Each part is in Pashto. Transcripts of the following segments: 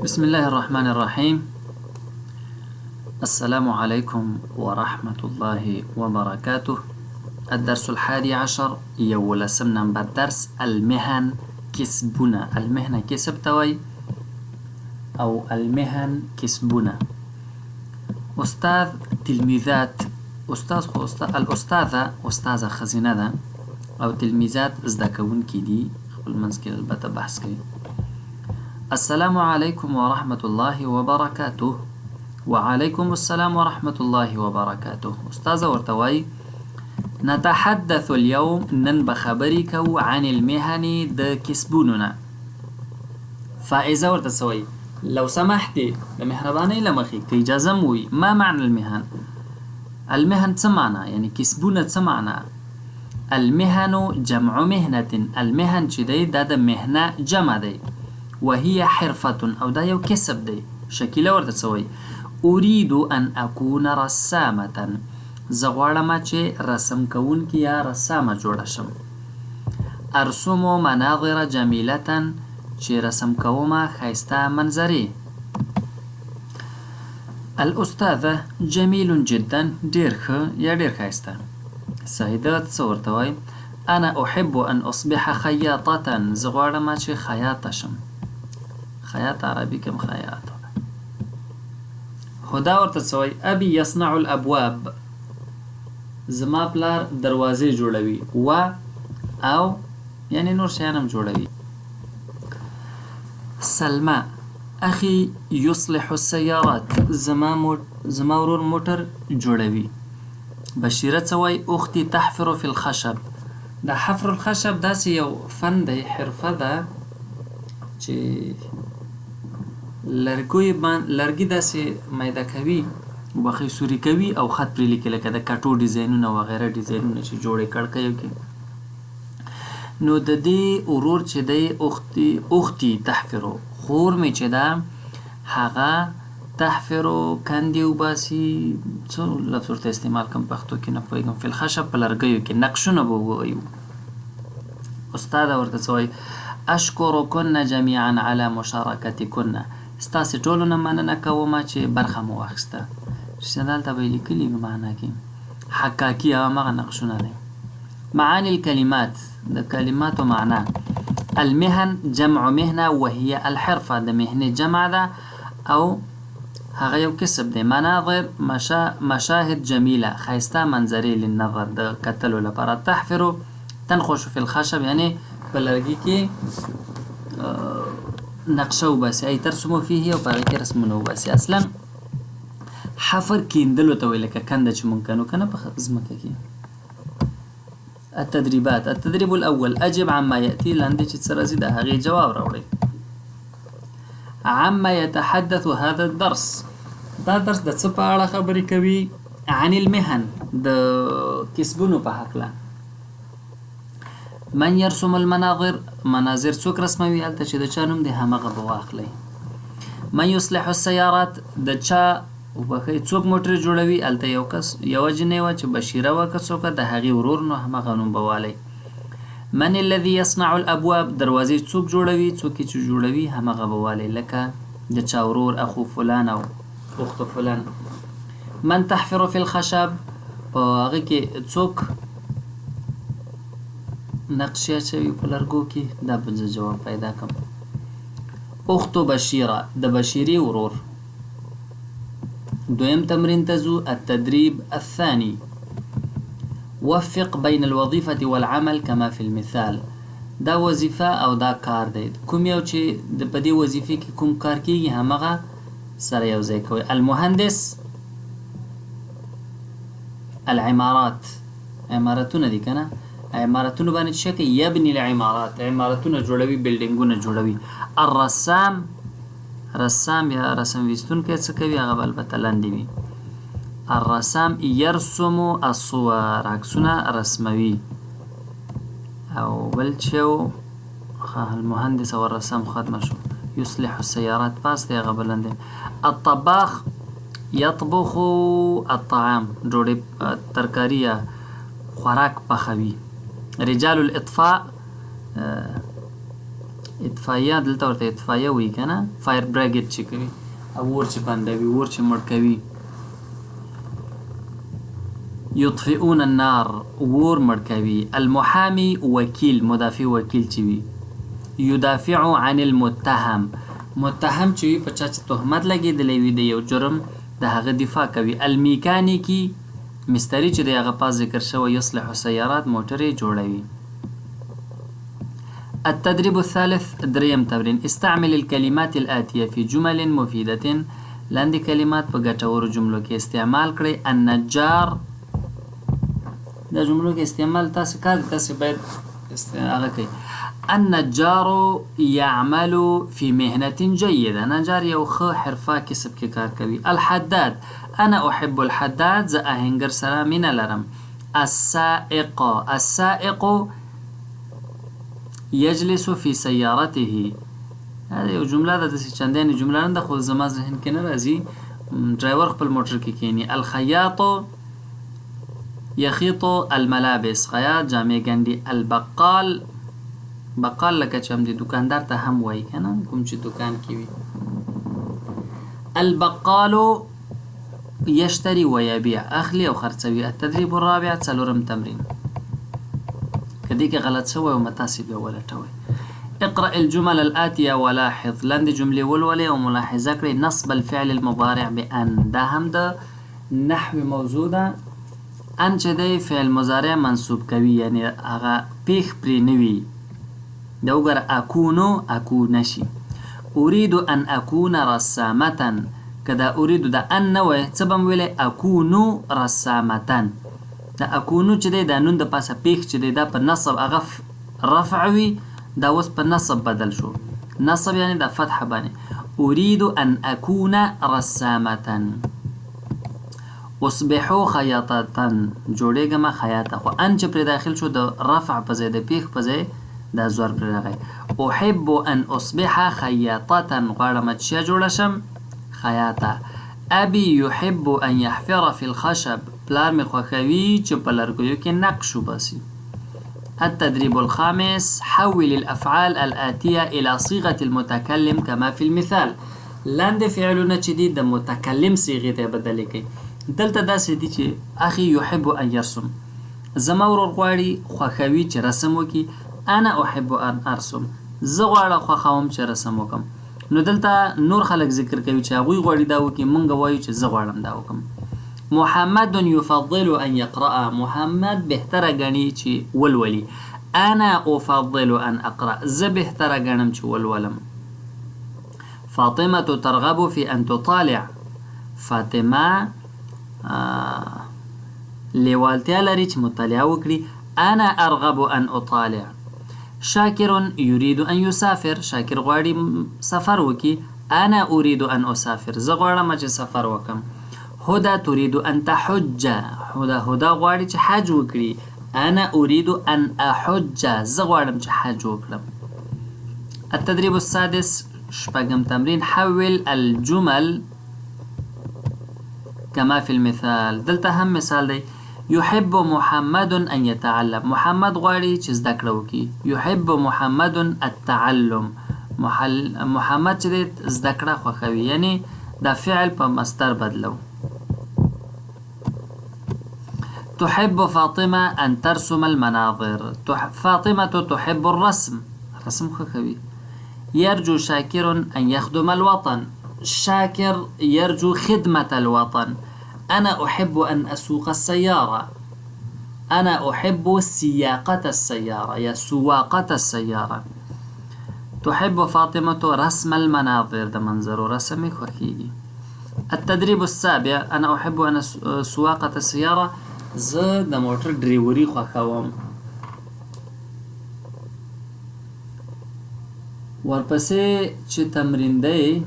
بسم الله الرحمن الرحيم السلام عليكم ورحمة الله وبركاته الدرس الحادي عشر يولسم نمبر درس المهن کسبونه المهنه کسب ته وایي او المهن کسبونه استاد تلمیذات استاد خو استاد الاستاذه استاذه ښځینه ده او تلمیذات زده کوونکي دي خپل منځ کې البته بحث کوي السلام علیکم ورحمة الله وبرکاته وعلیکم السلام ورحمة الله وبرکاته استاذه ورته وایي نتحدث اليوم نن به خبرې کوو عن المهن د کسبونو نه فائزه ورته څه وایي لو سمحتي د مهربانۍ له مخې که اجازه مو وي ما معنی المهن المهن څه معنا یعنی کسبونه څه معنا المهن جمع مهنة المهن چې دی دا د مهنه جمع دی وهي حرفة او دا یو کسب دی شکیله ورته څه وایي اريد ان اكون رسامة زه غواړم چې رسم کوونکې یا رسامه جوړه شم ارسم مناظر جمیلة چې رسم کوم ښایسته منظرې الاستاذه جمیل جدا ډیر ښه یا ډیر ښایسته سعیده څه ورته وایي انا احب ان اصبح خیاطة زه غواړم چې خیاطه شم خیاط عربي کوم خیاط هدا ورته څه وایي ابي یصنع الابواب زما پلار دروازې جوړوي و او یعنی نور شیان هم جوړوي سلمى اخي يصلح السيارات زما زما ورور موټر جوړوي بشیره څه وایي اختي تحفر في الخشب د حفر الخشب داسې یو فن دی حرفه ده چې لرګی لرګي داسې میده کوي وبخښئ سوري کوي او خط پرې لیکي لکه د کټو ډیزاینونه وغیره ډیزاینونه چې جوړې کړکیو کې نو د دې ورور چې دی اختي اختي تحفرو خور مې چې ده هغه تحفرو کندې وباسي څه لفظ ورته استعمال کوم پښتو کې نه پوهېږم فی الخشب په لرګیو کې نقشونه به ووایو استاده ورته څه وایي اشکرکن جمیعا علی مشارکتکن ستاسې ټولو نه مننه کوم چې برخه مو واخیسته چې دلته به یې لیکلي وي معنا کې حکاکي هماغه نقشونه دی معاني الكلمات د کلماتو معنا المهن جمع مهنه وهي الحرفه د مهنې جمع ده او هغه یو کسب دی مناظر مشا مشاهد جمیله ښایسته منظرې للنظر د کتلو لپاره تحفر تنخش فی الخشب یعنی په لرګي کې نقشه وباسي ای ترسمو فيه او په هغې کې رسمونه وباسي اصلا حفر کیندلو ته وایي لکه کنده چې مونږ کنو کنه په ځمکه کې التدريبات التدريب الأول أجب عما يأتي لاندې چې څه راځي د هغې جواب راوړئ عما يتحدث هذا الدرس دا درس د څه په اړه خبرې کوي عن المهن د کسبونو په هکله من يرسم المناظر مناظر څوک رسموي هلته چې د چا نوم دی همغه به واخلئ من يصلح السيارات د چا وبخښئ څوک موټر جوړوي هلته یو کس یوه جنۍ وه چې بشیره وه که څوک د هغې ورور نو همغه نوم به والئ من الذي يصنع الابواب دروازې څوک جوړوي څوک یې چې جوړوي همغه به والئ لکه د چا ورور اخو فلان او اخت فلان من تحفر فی الخشب په هغه کې څوک نقشې اچوي په لرګو کې دا به زه جواب پیدا کړم اخت بشیره د بشیرې ورور دویم تمرین ته ځو التدریب الثاني وفق بین الوظیفة والعمل کما فی المثال دا وظیفه او دا کار دی کوم یو چې د په دې وظیفې کې کوم کار کیږي همغه سره یو ځای کوي المهندس العمارات عمارتونه دي کنه عمارتونه باندې څه کوي یبني العمارات عمارتونه جوړوي بلډینګونه جوړوي الرسام رسام یا رسم ویستونکی څه کوي هغه به البته لاندې وي الرسام يرسم الصور عکسونه رسموي او بل چې المهندس او الرسام ختمه شو يصلح السيارات پاس دی هغه بل لاندې الطباخ يطبخ الطعام ډوډۍ ترکاری یا خوراک پخوي رجال الاطفاء اطفائیه دلته ورته اطفائیه وایي که نه، فایر بریګیډ چې کوي او اور چې بندوي، اور چې مړ کوي. یطفئون النار، اور مړ کوي. المحامي وکیل، مدافع وکیل چې وي. یدافع عن المتهم، متهم چې وي په چا چې تهمت لګېدلی وي د یو جرم، د هغه دفاع کوي. المیکانیکي مستري چې دی هغه پاس ذکر شوی، یصلح السیارات، موټرې جوړوي. التدريب الثالث، دریم تمرین. استعمل الكلمات الآتية في جمل مفيدة، لاندې کلمات په ګټورو جملو کې استعمال کړئ. النجار، دا جملو کې استعمال تاسو کار دی، تاسو باید هغه کوئ. النجار يعمل في مهنة جيدة، نجار یو ښه حرفه کسب کې کار کوي. الحداد، انا احب الحداد، زه آهنګر سره مینه لرم. السائق، السائق يجلس في سيارته، هذا یو جمله ده، داسې چندانې جمله نه ده خو زما ذهن کې نه راځي. ډرایور خپل موټر کې کښېني. الخیاط يخيط الملابس، خیاط جامې ګنډي. البقال، بقال لکه چې هم د دکاندار ته هم وایي که نه، کوم چې دکان کې وي. البقال يشتري ويبيع، اخلي او خرڅوي. التدريب الرابع، څلورم تمرین. که دې کې غلط شوی وم تاسې بیا ولټوئ. اقرأ الجمل الآتية ولاحظ، لاندې جملې ولولئ او ملاحظه کړئ. نصب الفعل المضارع بأن، دا هم د نحو موضوع ده. ان چې دی فعل مضارع منصوب کوي، یعنې هغه پیښ پرې نه وي. دا وګوره، اکونو اکونه شي. اريد ان اکون رسامة، که دا اريد دا ان نه وای څه به مې ویلی؟ اکونو رسامة. دا اکونو چې دی دا نون د پاسه پیښ چې دی دا په نصب هغه رفع وي، دا اوس په نصب بدل شو. نصب یعنې دا فتحه باندې. اريد ان اکون رسامة. اصبحو خیاطة، جوړېږم خیاطه. خو ان چې پرې داخل شو د رفع په ځای د پیښ په ځای دا زور پرې راغی. احب ان اصبح خیاطة، غواړم چې جوړه شم خیاطه. ابي يحب ان يحفر في الخشب، پلار مې خوښوي چې په لرګیو کې نقش وباسي. التدريب الخامس، حول الأفعال الآتية إلى صيغة المتكلم كما في المثال. لاندې فعلونه چې دي د متکلم صيغې ته بدلې کړئ. دلته داسې دي چې اخي يحب ان يرسم، زما ورور غواړي خوښوي چې رسم وکړي. انا احب ان ارسم، زه غواړم خوښوم چې رسم وکړم. نو دلته نور خلک ذکر کوي چې هغوی غواړي دا وکړي، مونږ وایو چې زه غواړم دا وکړم. محمد يفضل ان يقرأ، محمد بهتره ګڼي چې ولولي. انا افضل ان اقرأ، زه بهتره ګڼم چې ولولم. فاطمة ترغب في ان تطالع، فاطمه لیوالتیا لري چې مطالعه وکړي. انا ارغب ان اطالع. شاکر يريد ان يسافر، شاکر غواړي سفر وکړي. انا اريد ان اسافر، زه غواړم چې سفر وکړم. هدى تريد ان تحج، هدى غواړي چې حج وکړي. انا اريد ان احج، زه غواړم چې حج وکړم. التدريب السادس، شپږم تمرین. حول الجمل كما في المثال. دلته هم مثال دی. يحب محمد ان يتعلم، محمد غواړي چې زده کړه وکړي. يحب محمد التعلم، محمد چې دی زده کړه خوښوي، یعنی دا فعل په مصدر بدلو. تحب فاطمة أن ترسم المناظر، فاطمة تحب الرسم، رسم خوښوي. يرجو شاكر أن يخدم الوطن، شاكر يرجو خدمة الوطن. أنا أحب أن أسوق السيارة، أنا أحب سياقة السيارة يا سواقة السيارة. تحب فاطمة رسم المناظر، ده منظر رسم خوښیږي. التدريب السابع، أنا أحب أن سواقة السيارة، زه د موټر ډریوري خوښوم. ورپسې چې تمرین دی،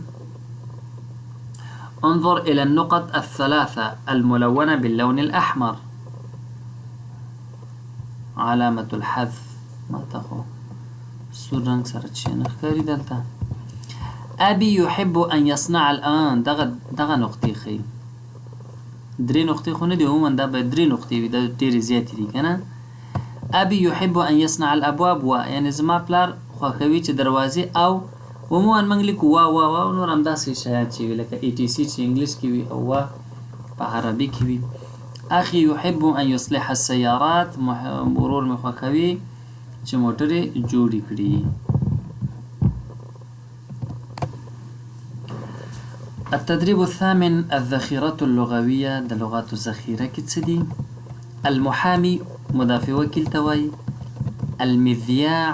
انظر إلى النقط الثلاثة الملونة باللون الأحمر. علامة الحذف، ما تخو سور رنګ سره چې نه ښکاري دلته. أبي يحب أن يصنع الآن، دغه نقطې ښیي. درې نقطې خو نه دي، عموما دا باید درې نقطې وي، دا ډېرې زیاتې دي که نه. أبي يحب أن يصنع الأبواب و، یعنې زما پلار خوښوي چې دروازې او عموما موږ لیکو وا وا وا او نور همداسې شیان چې وي لکه ای ټي سي چې انګلیش کې وي او وا په عربي کې وي. اخي يحب ان يصلح السيارات، ورور مې خوښوي چې موټرې جوړې کړي. التدريب الثامن الذخيرة اللغوية، د لغاتو ذخیره کې څه دي؟ المحامي مدافع وکیل ته وایي، المذیاع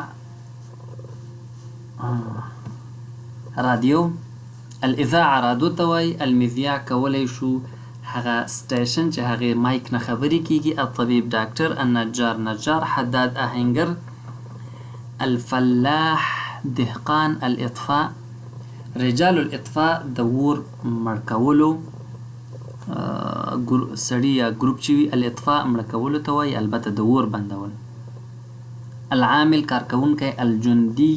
رادیو، الاذاعه رادو ته وایي، المذیاع کولی شو هغه سټیشن چې هغې مایک نه خبرې کیږي، الطبیب ډاکټر، النجار نجار، حداد آهنګر، الفلاح دهقان، الاطفاء رجال الاطفاء د اور مړ کولو سړي یا ګروپ چې وي، الاطفاء مړه کولو ته وایي، البته د اور بندول. العامل کارکوونکی، الجندي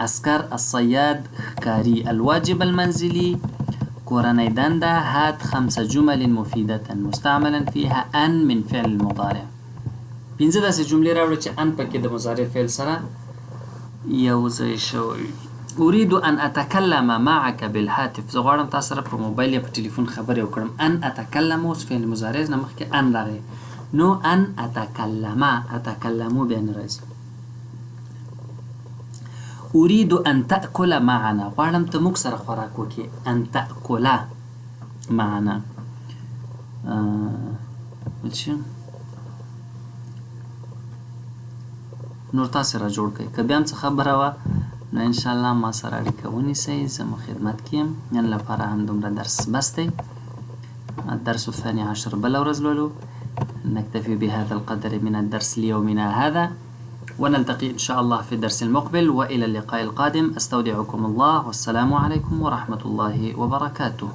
عسکر، الصياد ښکاري، الواجب المنزلي کورنۍ دنده، هات خمس جمل مفیدة مستعملا فيها ان من فعل المضارع. پنځه داسې جملې راوړه چې ان پکې د مضارع فعل سره یو ځای شوی. اريد ان اتکلم معك بالهاتف، زه غواړم تا سره په موبایل یا په ټلیفون خبرې وکړم. ان اتکلم اوس فعل مضارع نه مخکې ان راغی، نو ان اتکلم، اتکلمو بیا نه راځي. اريد ان تأكل معنا، غواړم ته موږ سره خوراک وکړې. ان تأكل معنا بل شي نور تاسې را جوړ کړئ. که بیا هم څه خبره وه نو انشاءالله ما سره اړیکه ونیسئ، زه مو خدمت کې یم. نن لپاره هم دومره درس بس دی. الدرس الثاني عشر بله ورځ لولو. نكتفي بهذا القدر من الدرس ليومنا هذا، ونلتقي إن شاء الله في الدرس المقبل، وإلى اللقاء القادم. أستودعكم الله، والسلام عليكم ورحمة الله وبركاته.